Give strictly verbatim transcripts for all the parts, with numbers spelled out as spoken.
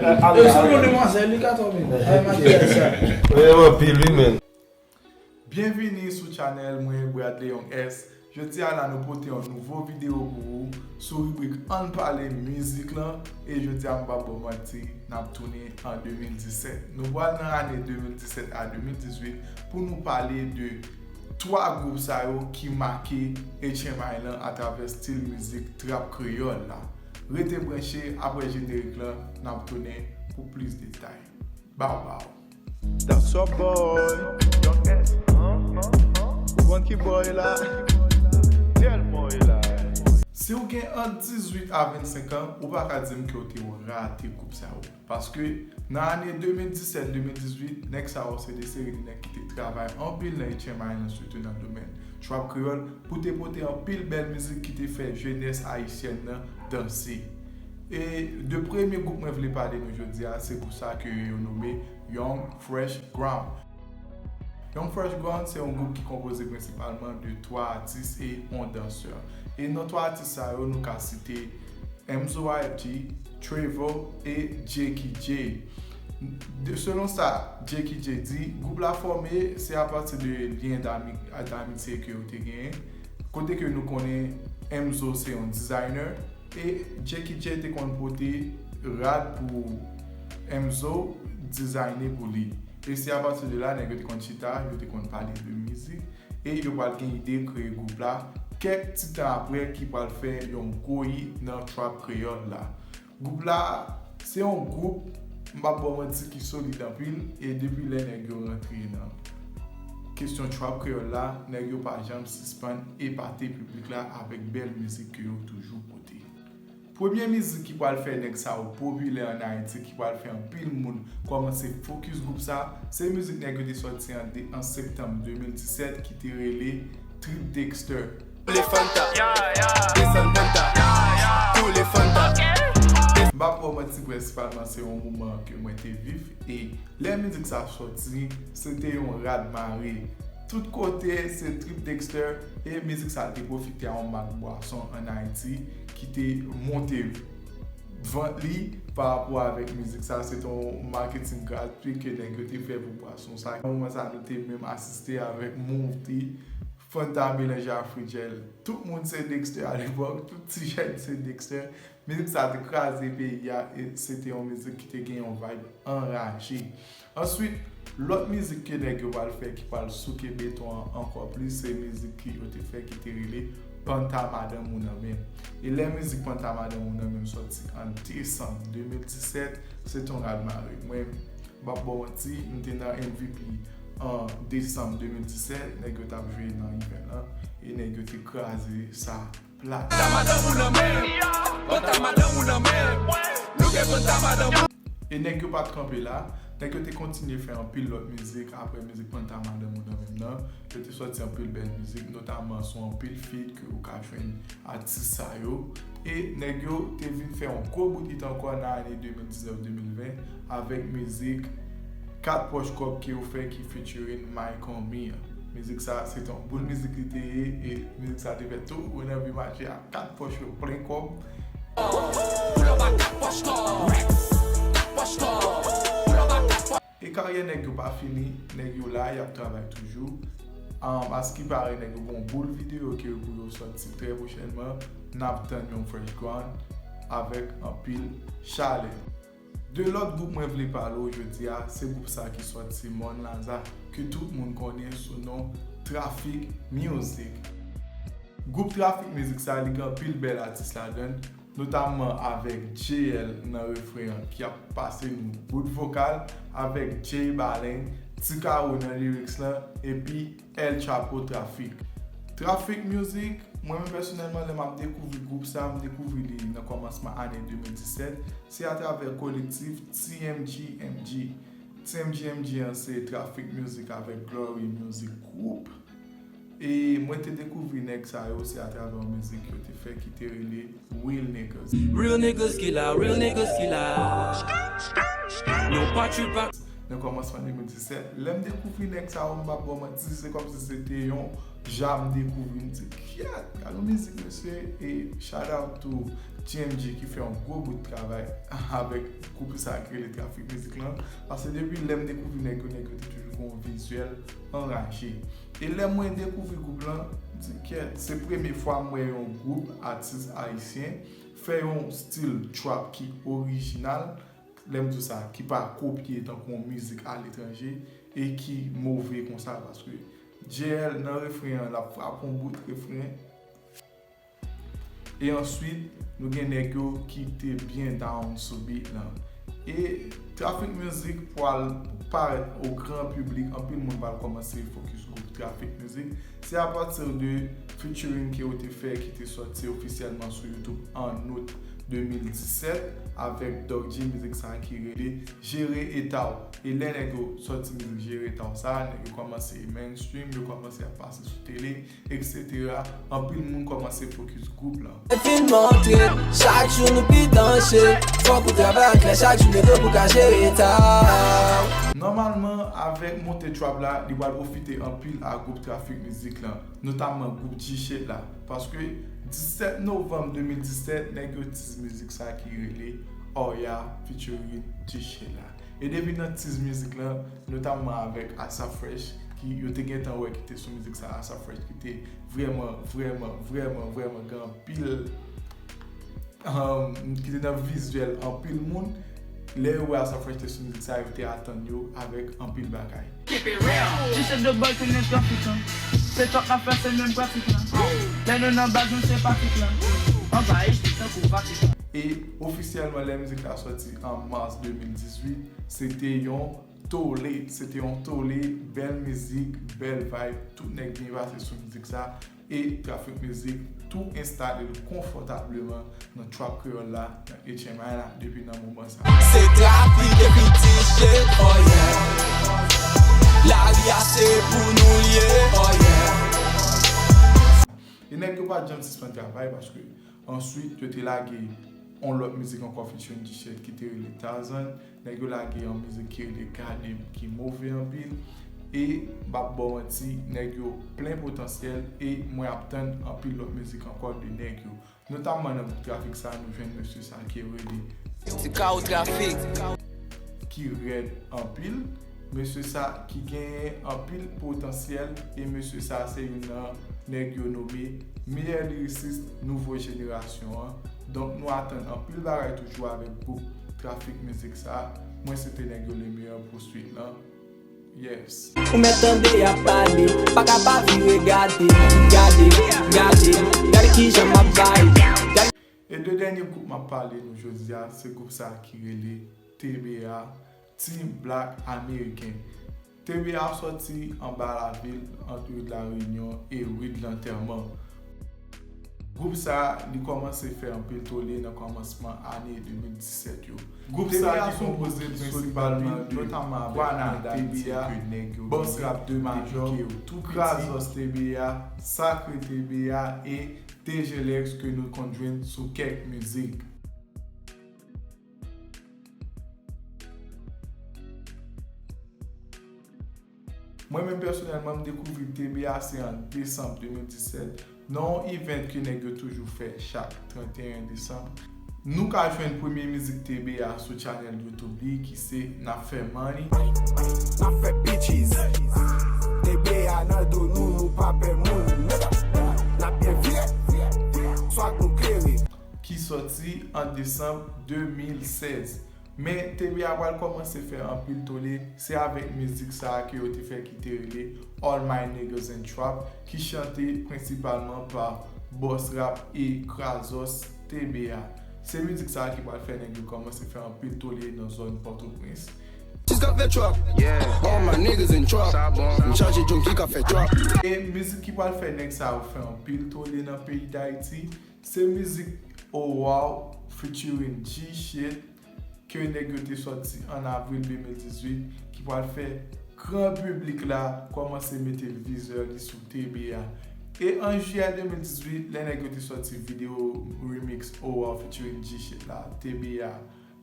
E sou yon demwazèl, li ka tonbe. Ay, makyaj sa. Mwen renmen anpil wi, men. Byenvini sou channel mwen, Bradley Young S. Jodi a la nou pote yon nouvo videyo pou ou sou ribrik Ann Pale Mizik lan. E jodi a m p ap ba w manti, n ap tounen an de mil disèt. Nou pral nan ane de mil disèt a de mil dizuit pou nou pale de twa gwoup sa yo ki make H M I lan atravè stil mizik trap kreyòl la. Rete branche, apre jenerik lan, n ap tounen pou plis detay. Bow bow. That's up, boy. Ou konn ki boy la? Tèl boy la. Si w gen ant dizuit a vennsenk an, ou pa ka di m ke w te rate gwoup sa yo. Paske nan ane de mil disèt, de mil dizuit, nèg sa yo se de seri de nèg ki te travay anpil nan H M I lan, sitou nan domèn trap kreyòl, pou te pote anpil bèl mizik ki te fè jenès ayisyèn nan danse. E de premye gwoup mwen vle pale nou jodi a, se gwoup sa ke yo nome Young Fresh Ground. Young Fresh Ground se yon gwoup ki konpoze prensipalman de twa atis e yon dansè. E nan twa atis sa yo, nou ka site Emzo Y F G, Travo e Jakey Jay. De, selon sa Jakey Jay di, gwoup la fòme se apati de lyen dami-, damitye ke yo te genyen, kote ke nou konnen Emzo se yon designer, e Jakey Jay te konn pote rad pou Emzo dizayne pou li. E se apati de la, nèg yo te konn chita, yo te konn pale de mizik, e yo pral gen ide kreye gwoup la kèk ti tan apre ki pral fè yon gwo hit nan trap kreyòl la. Gwoup la, se yon gwoup, m p ap ba w manti, ki solid anpil, e depi lè nèg yo rantre nan kesyon trap kreyòl la, nèg yo pa janm sispann epate piblik la avèk bèl mizik ke yo toujou pote. Premye mizik ki pral fè nèg sa yo popilè ann Ayiti, ki pral fè anpil moun kòmanse fokis gwoup sa, se mizik nèg yo te sòti an de, an septanm de mil disèt ki te rele Trip Dexter. Tous les fantas, desann panta, tous les fantas. M p ap ba w manti, prensipalman se yon moman ke mwen te viv, e lè mizik sa sòti, se te yon rad mare. Tout kote se Trip Dexter, e mizik sa te pwofite a yon mak bwason ann Ayiti ki te monte vant li pa rapò avèk mizik sa. Se te yon maketing gratuit ke nèg yo te fè pou bwason sa. Nan moman sa, nou te menm asiste avèk Mouv' T, Fanta melanje a Free Gel. Tout moun se Dexter alepòk, tout ti jèn se Dexter. Mizik sa te kraze peyi a, e se te yon mizik ki te gen yon vibe anraje. Answit, lòt mizik ke nèg yo pral fè ki pral souke beton an ankò plis, se mizik ki yo te fè ki te rele Panta Madanm ou nan men m. E lè mizik Panta Madanm ou nan men m sòti an desanm de mil disèt, se te yon rad mare. Mwen, m p ap ba w manti, m te nan M V P an desanm de mil disèt, nèg yo t ap jwe nan event lan, e nèg yo te kraze sa plat. Panta madanm ou nan men m, panta madanm ou nan men m, nou gen panta madanm ou. E nèg yo pa t kanpe la, nèg yo te kontinye fè anpil lòt mizik apre mizik Panta Madanm ou nan men m nan. Yo te sòti anpil bèl mizik, notamman sou anpil feat ke ou ka jwenn atis sa yo. E nèg yo te vin fè yon gwo bout hit ankò nan ane de mil diznèf de mil ven avèk mizik Kat Pòch Kòb ke yo fè ki featuring Michael Mia. Mizik sa, se te yon boul mizik li te ye, e mizik sa te fè tout moun anvi mache ak kat pòch yo plen kòb. Pull up a kat pòch kòb, Rex, kat pòch kòb, pull up a kat pòch. E karyè nèg yo pa fini, nèg yo la, y ap travay toujou. Um, askipare nèg yo gon boul videyo ke yo pou yo sòti trè pwochènman, n ap tann yon Fresh Ground avèk anpil chalè. De lòt gwoup mwen vle pale w jodi a, se gwoup sa ki sòti Mòn Laza, ke tout moun konnen sou non Traffic Music. Gwoup Traffic Music sa, li gen anpil bèl atis ladan l, notamman avèk J L nan refren an ki ap pase nou bout vokal, avèk Jay Balain, Ti Kawo nan lyrics lan, epi El Chapo Traffic. Traffic Music, mwen menm pèsonèlman, lè m ap dekouvri gwoup sa, m dekouvri li nan kòmansman ane de mil disèt, se atravè kolektif T M G M G. T M G M G an se Traffic Music avèk Glory Music Group. E mwen te dekouvri nèg sa yo, se atravè yon mizik yo te fè ki te rele Real Niggas. Real niggas ki la, real niggas ki la. Nou pa trip ak. nan kòmansman de mil disèt. Lè m dekouvri nèg sa yo, m p ap ba w manti, se kòmsi se te yon ja m dekouvri. M di, "Kyèt, gade yon mizik, mesye." E shout out to G M G ki fè yon gwo bout travay avèk gwoup sa ki rele Traffic Music lan. Paske depi lè m dekouvri nèg yo, nèg yo te toujou gen yon vizyèl anraje. E lè mwen dekouvri gwoup lan, m di, "Kyèt, se premye fwa m wè yon gwoup atis ayisyen fè yon stil trap ki orijinal." Lè m di sa, ki pa kopye tankou yon mizik aletranje e ki move konsa, paske J L nan refren an, l ap frape yon bout refren. E answit, nou gen nèg yo ki te byen down sou beat lan. E Traffic Music pral parèt o gran piblik, anpil moun pral kòmanse fokis gwoup Traffic Music. Se apati de featuring ke yo te fè ki te sòti ofisyèlman sou YouTube an out de mil disèt avèk Doug G, mizik sa ki rele Jere Eta w. E lè nèg yo sòti mizik Jere Eta w sa, nèg yo kòmanse mainstream, yo kòmanse ap pase sou tele, et cetera. Anpil moun kòmanse fokis gwoup lan. Fin montre, chak jou nou pi danje. Fòk ou travay aklè chak jou, nèg yo pou ka jere eta w. Nòmalman, avèk monte trap la, li pral pwofite anpil a gwoup Traffic Music lan, notamman gwoup G-Shit la. Paske disèt novanm de mil disèt, nèg yo tiz mizik sa ki rele Oya featuring G-Shit la. E depi nan tiz mizik lan, notamman avèk Asa Fresh, ki yo te gentan wè ki te sou mizik sa, Asa Fresh ki te vrèman, vrèman, vrèman, vrèman gen anpil, um, ki te nan vizyèl anpil moun. Lè yo wè Asa Fresh te sou mizik sa, yo te atann yo avèk anpil bagay. Keep it real. G-Shit de bòy tounen trafik lan. Se trap n ap fè, se menm pratik lan. Lè nou nan baz nou se patik lan. Anvayi tankou Vatikan. E ofisyèlman, lè mizik la sòti an mas de mil dizuit, se te yon tole, se te yon tole, bèl mizik, bèl vibe, tout nèg byen pase sou mizik sa, e Traffic Music tou enstale l konfòtableman nan trap kreyòl la, nan H M I la, depi nan moman sa. Se Traffic epi G-Shit, oh yeah. Lari a se pou nou l ye, oh yeah. E nèg yo pa t janm sispann travay, paske answit, yo te lage yon lòt mizik ankò featuring G-Shit ki te rele Tarzan. Nèg yo lage yon mizik ki rele Gade m ki move anpil. E m p ap ba w manti, nèg yo plen potansyèl e mwen ap tann anpil lòt mizik ankò de nèg yo. Notamman nan gwoup Traffic sa, nou jwenn mesye sa ki rele Se Kawo Trafik. Ki rèd anpil. Mesye sa ki genyen anpil potansyèl e mesye sa se youn nan nèg yo nome meyè lirisis nouvo jenerasyon an. Donk nou atann anpil bagay toujou avèk gwoup Traffic Music sa. Mwen swete nèg yo le meyè pou swit lan. Yes. Ou mèt tande y ap pale, pa ka pa vire gade, gade, gade, gade kijan m ap bay. Gade. E de dènye gwoup m ap pale nou jodi a, se gwoup sa ki rele T B A, Team Black American. T B A sòti anba lavil ant Rue de la Réunion e Rue de l'Enterrement. Gwoup sa, li kòmanse fè anpil tole nan kòmansman ane de mil disèt yo. Gwoup sa ki konpoze prensipalman de Kwana T B A, Boss Rap de Majò, Krazòs T B A, Sakre T B A e T G Lex ke nou konn jwenn sou kèk mizik. Mwen menm pèsonèlman, m dekouvri T B A se an desanm de mil disèt, nan yon event ke nèg yo toujou fè chak trannteyen desanm. Nou ka jwenn premye mizik T B A sou channel YouTube li ki se N ap fè money. N ap fè bitches. T B A nan do nou, nou pa pè moun. N ap byen vire. Swag nou klere. Ki sòti an desanm de mil sèz. Men T B A pral kòmanse fè anpil tole, se avèk mizik sa a ke yo te fè ki te rele All My Niggas in Trap, ki chante prensipalman pa Boss Rap e Krazòs T B A. Se mizik sa a ki pral fè nèg yo kòmanse fè anpil tole nan zòn Pòtoprens. Jiska fè trap. Yeah. All my niggas in trap. Sa bon. M chaje junkie ka fè trap. E mizik ki pral fè nèg sa yo fè anpil tole nan peyi Dayiti, se mizik Oh Wow featuring G-Shit ke nèg yo te sòti an avril de mil dizuit, ki pral fè gran piblik la kòmanse mete vizè li sou T B A. E an jiyè de mil dizuit, lè nèg yo te sòti videyo remix Oh Wow featuring G-Shit la, T B A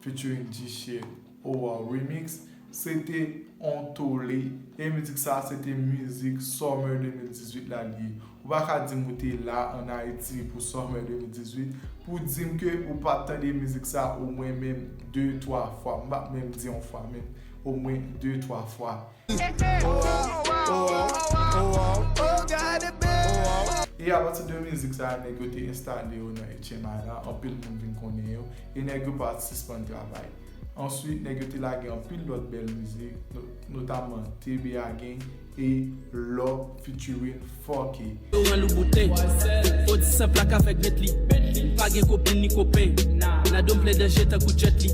featuring G-Shit, Oh Wow remix, Se te on tole. E mizik sa, se te mizik Summer de mil dizuit la li ye. Ou pa ka di m ou te la ann Ayiti pou Summer de mil dizuit pou di m ke ou pa t tande mizik sa omwen menm de, twa fwa. M pa menm di yon fwa, men omwen de, twa fwa. E apati de mizik sa, nèg yo te enstale yo nan H M I la, anpil moun vin konnen yo, e nèg yo pa t sispann travay. Answit, nèg yo te lage anpil lòt bèl mizik, no-, notamman T B A Gang e Law featuring Forky. Yo rann ou bouten. Fo di senp la ka fè k met li. M pa gen kopin ni kopen. Nado m plen danje tankou Jet Li.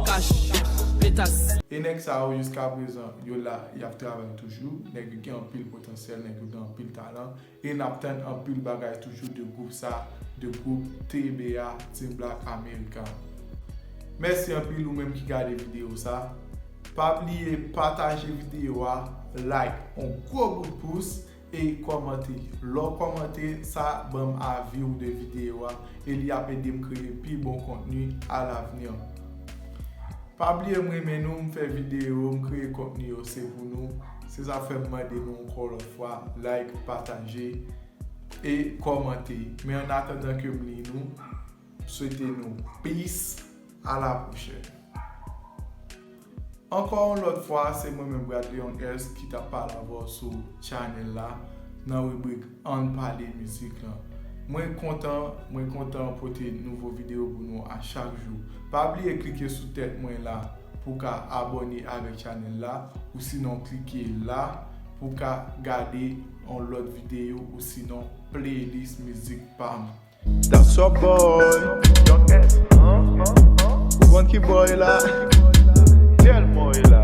Cash, petas. E nèg sa yo jiska prezan, yo la, y ap travay toujou. Nèg yo gen anpil potansyèl, nèg yo gen anpil talan. E n ap tann anpil bagay toujou de gwoup sa, de gwoup T B A, Team Black America. Mèsi anpil ou menm ki gade videyo sa. Pa bliye pataje videyo a, like, on gwo bout pous e kòmante. Lè w kòmante, sa ban m avi w de videyo a e li ap ede m kreye pi bon kontni alavni. Pa bliye m renmen nou, m fè videyo, m kreye kontni yo, se pou nou. Se sa fè m mande nou ankò lòt fwa, like, pataje e kòmante. Men annatandan ke m li nou, m swete nou peace, a la pwochèn. Ankò yon lòt fwa, se mwen menm Bradley Young S ki t ap pale avè w sou channel la, nan ribrik Ann Pale Mizik lan. Mwen kontan, mwen kontan pote nouvo videyo pou nou a chak jou. Pa bliye klike sou tèt mwen la pou w ka abòne avèk channel la, ou sinon klike la pou w ka gade yon lòt videyo, ou sinon playlist mizik pa m. That's your boy. Ou konn ki boy la? Kèl boy la?